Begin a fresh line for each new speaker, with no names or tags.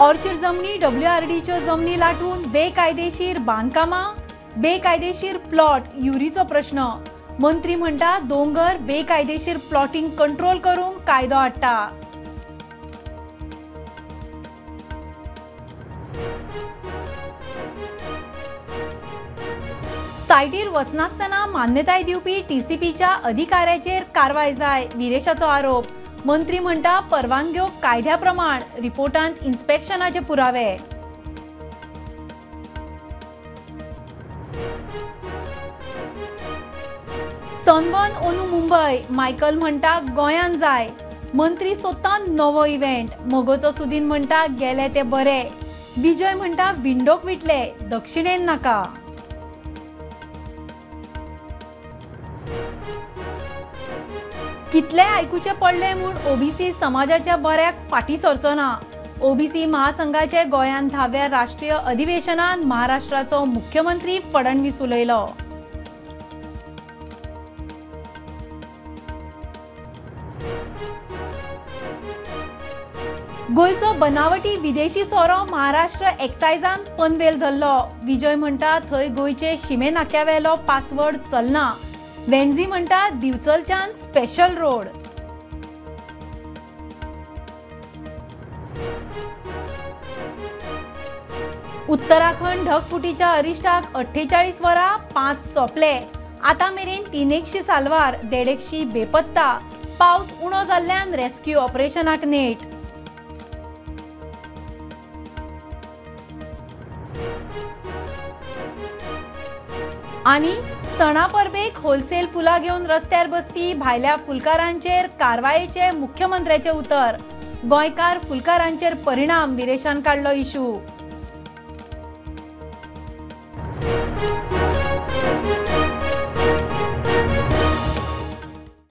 Orchid जमनी डब्ल्यूआरडीच्यो जमनी लाटून बेकायदेशीर बांदकामां, बेकायदेशीर प्लॉट युरीचो प्रश्न। मंत्री म्हणटा दोंगर बेकायदेशीर प्लॉटिंग कंट्रोल करूंक कायदो हाडटा। सायटीर वचनासतना मान्यताय दिवपी टीसीपीच्या अधिकाऱ्याचेर कारवाय जाय, विरेशाचो आरोप। मंत्री म्हणटा परवानग्यो कायद्या प्रमाण, रिपोर्टांत इन्स्पेक्शनाचे पुरावे। सनबर्न ओनू मुंबय, मायकल म्हणटा गोंयान जाय, मंत्री सोदता नवो इव्हेंट। मगोचो सुदीन म्हणटा गेले ते बरे, विजय म्हणटा विंडोक विटले, दक्षिणेन नाका। कितले आयकुचे पडले म्हूण ओबीसी समाजाच्या बऱ्याक फाटी सरचो ना। ओबीसी महासंघाचे गोंयांत 10व्या राष्ट्रीय अधिवेशनान महाराष्ट्राचो मुख्यमंत्री फडणवीस उलयलो। गोंयचो बनावटी विदेशी सोरो महाराष्ट्र एक्सायजान पनवेल धरलो। विजय म्हणटा थंय गोंयचे शिमे नाक्यावेलो पासवर्ड चलना। वेन्झी म्हणटा दिवचलच्यान स्पेशल रोड। उत्तराखंड ढगफुटीच्या अरिश्टाक 48 वरां 5 सोंपले। आतां मेरेन 300 साल्वार, 150 बेपत्ता। पावस उणो जाल्ल्यान रेस्क्यू ऑपरेशनाक नेट। आनी सणा परबेक होलसेल फुलां घेवन रस्त्यार बसपी भायल्या फुलकारांचेर कारवायेचे मुख्यमंत्र्याचे उतर। गोंयकार फुलकारांचेर परिणाम, विरेशान काडलो इशू।